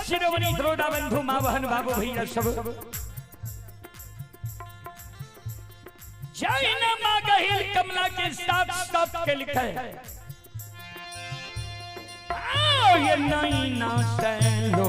शिरोमणि द्रोड़ा बंधु माँ बहन बाबू भैया सब जय माँ गहिल कमला के साथ साथ के लिखे आओ ये नैना सैलो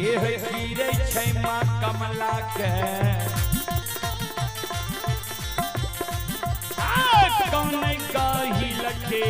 ये है गिरे छै माँ कमला के कौन कही लखे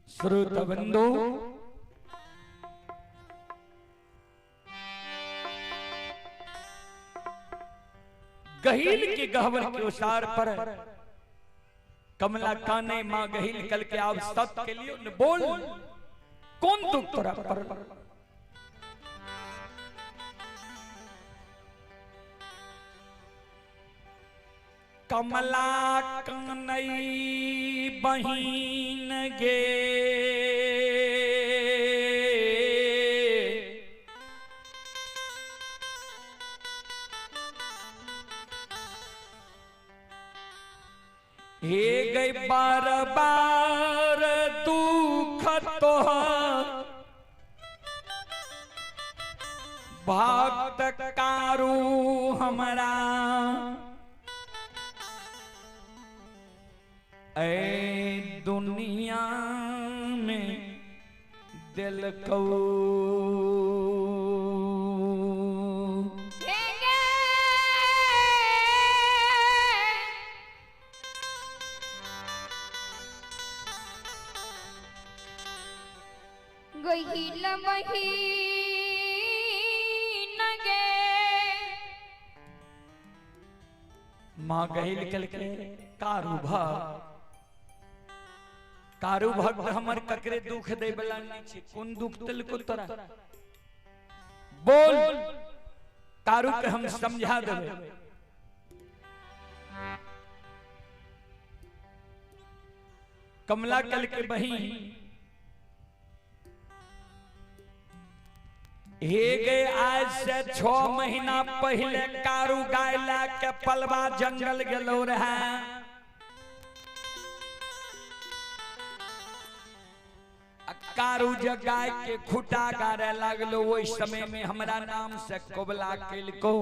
श्रोत बंधु गहील के गहवर के उसार पर कमला काने मां गहील कल के आप सत के लिए न बोल कौन दुख तोरा पर। कमला कनई बहिन गे हे गई बार बार दुख तोहर भक्त कारू हमरा ऐ दुनिया में दिल को गहिल बहिन गे माँ गहिल कल के कारू भक्त कारू भक्त हमर ककरे दुख दे बला नहीं छे। कोन दुख तिलको तोरा बोल कारू के हम समझा देबे। कमला कल के बहिन हे गए आज से 6 महीना पहले कारू गाय ला के पलवा जंगल गेलो रहे। कारू जे गाय के खुटा गारे लागलो ओहि समय में हमरा नाम से कबला केलको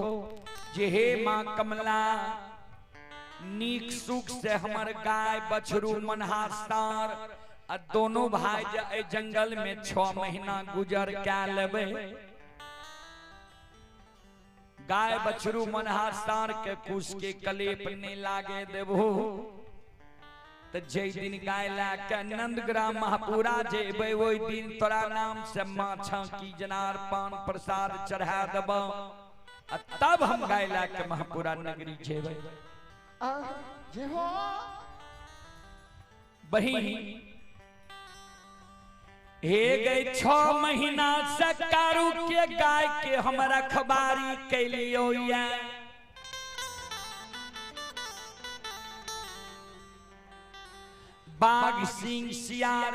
जे हे माँ कमला नीक सुख से हमर गाय बछरू मनहासार आ दोनों भाई जे जंगल में 6 महीना गुजर के लेबे गाय बछरू मनहासार के कुश के कलेप नहीं लागे देबो। तो जे दिन गाय ला के नंदग्राम महापुरा जेबे ओहि दिन तोरा नाम से माछा की जनार पान प्रसाद चढ़ा देबो आ तब हम गाय ला के महापुरा नगरी जेबे। बहिन हे गई 6 महीना से कारू के गाय के हम रखबारी कैलियो या बाघ सिंह सियार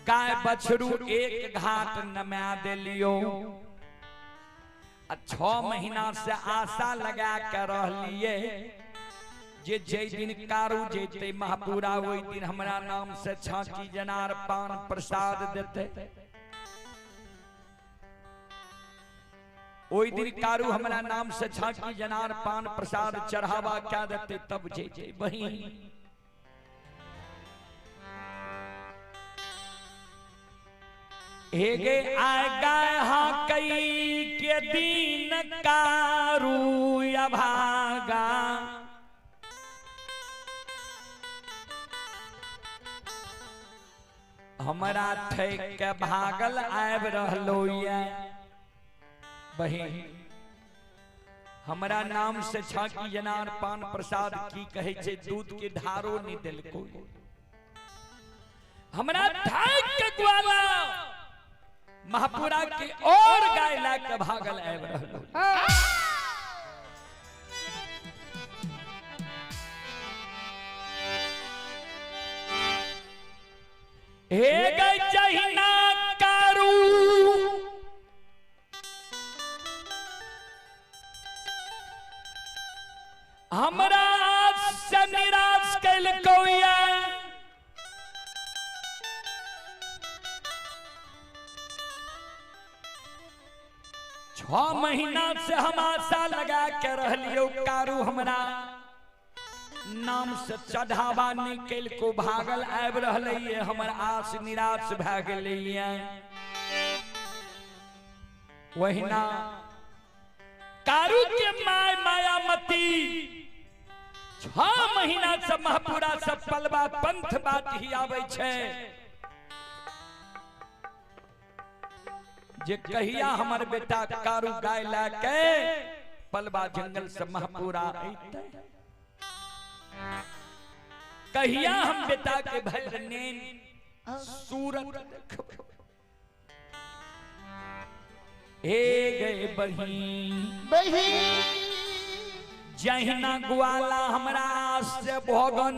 गाय बछरू एक घाट नमा देलियो आ 6 महीना से आशा लगा के रहलिए जे जै दिन कारू जेते महापुरा वही दिन हमरा नाम से छाकी जनार पान प्रसाद देते। ओहि दिन कारू हमरा नाम से छाकी जनार पान प्रसाद चढ़ावा क्या देते तब जे जे बहिन हे गे आय गाय हाँ कई के दिन कारू अभागा हमरा ठेक के भागल आबि रहलो ये बहिन हमरा नाम से छाकी जनार पान प्रसाद की कहे छे दूध के धारो नहीं देलको हमरा ठेक के ग्वाला महापुरा के और गाय ला के भागल आबि रहलो। हे गई जहिना कारू हमरा से निराश कैलको ये 6 महीना से हम आशा लगा के रहलियो कारू हमरा नाम से चढ़ावा नहीं कैलको भागल आबि रहलै हमर आस निराश भए गेलै। वहिना कारू के my Mayamati 6 महीना से महापुरा से पलवा पंथ बाट ही आबै छै जे कहिया हमर बेटा कारू गाय लए के पलवा जंगल से महापुरा अइतै कहिया हम बेटा के भर नेन सूरत देखबै। हे गए बहिन जहिना ग्वाला हमरा आस से भोगन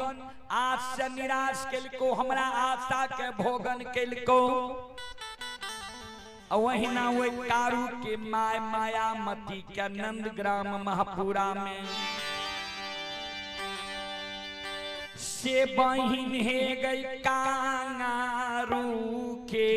आस से निराश केलको हमरा आशा के भोगन केलको वहिना वही कारू के my Mayamati के नंदग्राम महापुरा में से बहिन हे गई कांगारू के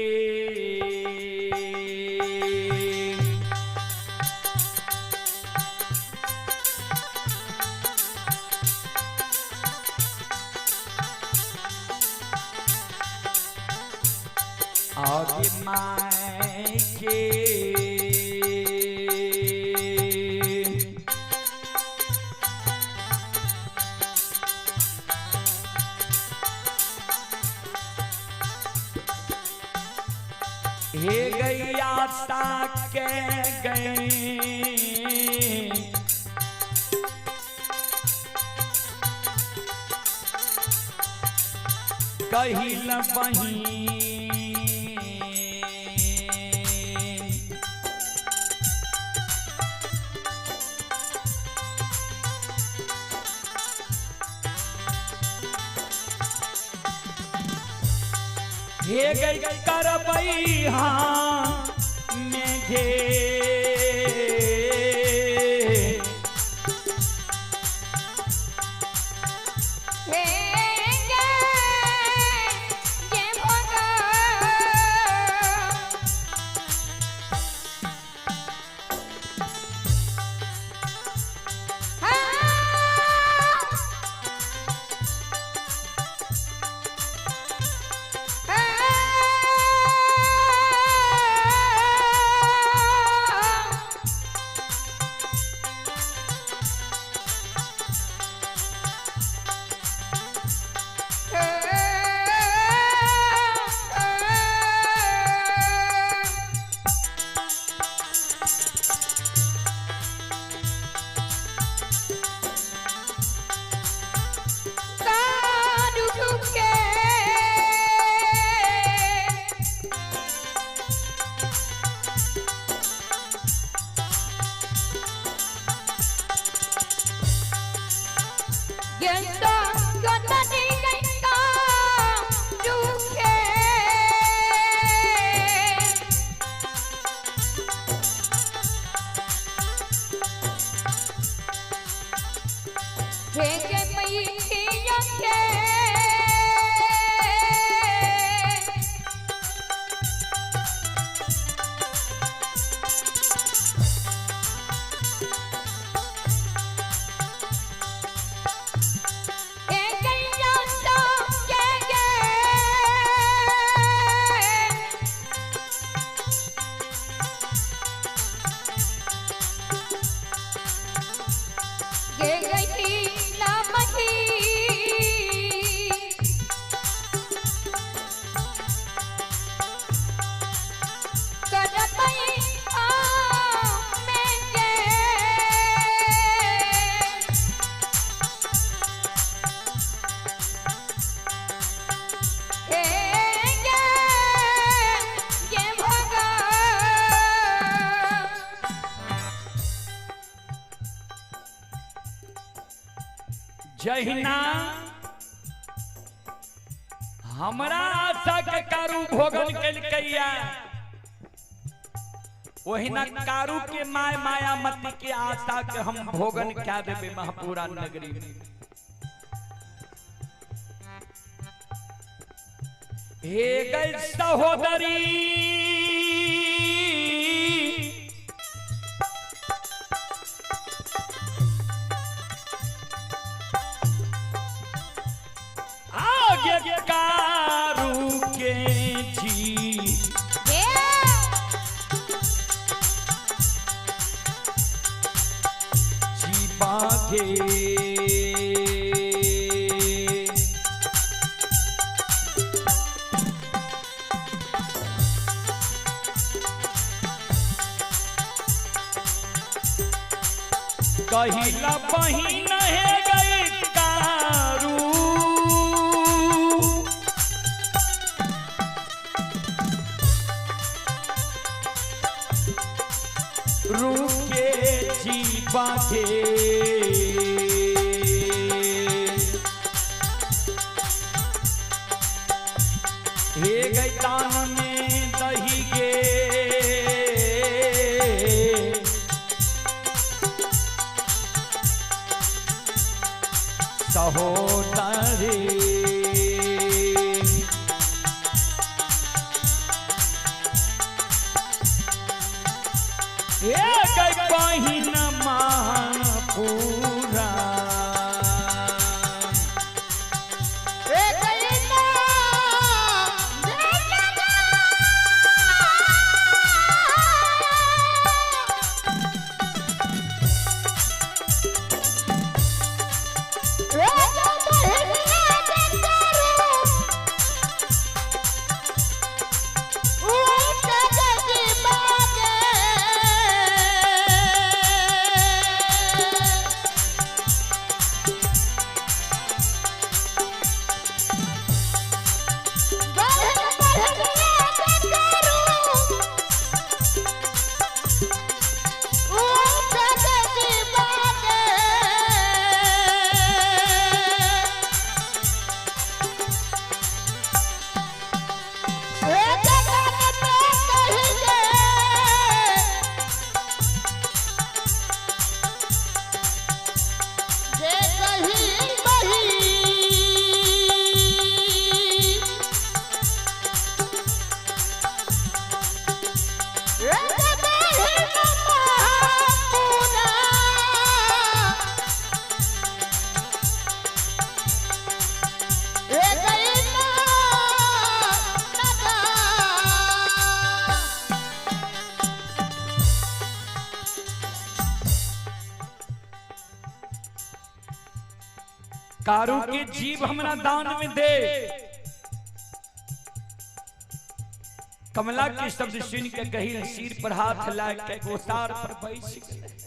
आगे my के हे गई आशा के गई कहिल बहिन हे गई करबई हाँ मेघे हे गे ये भोगा हाँ। जहिना हमरा आशा के कारू भोगन केलकैया ओहिना कारू के my Mayamati के आशा के हम भोगन क्या देबे महापुरा नगरी में। हे गई सहोदरी आगे कारू के जी जी बाधे कहिला बहिन हे गई कारू रुके जी बाधे हे गई तान में दही गे सहोदरी हे गई बहिन महापुरा कारू के जीव हमरा दान में दे। कमला के शब्द सुन के गहीर सिर पर हाथ ला के गोसार पर बैस गए।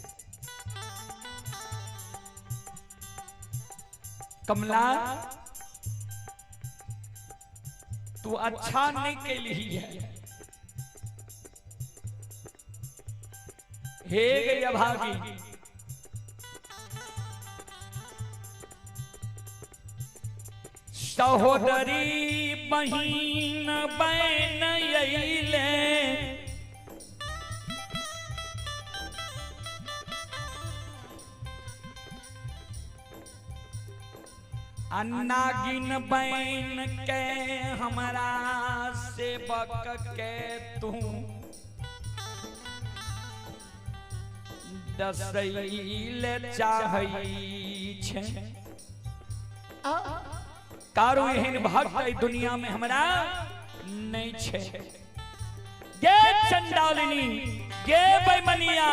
कमला तू अच्छा नहीं कैली है, हे गई अभागी, सहोदरी बहिन बन अइले नागिन बन के हमरा सेवक के तू दसैले चाहै छे। कारो एहन भक्त एहि दुनिया में हमरा नहीं छे। गे चंडालिनी, गे बेमनिया,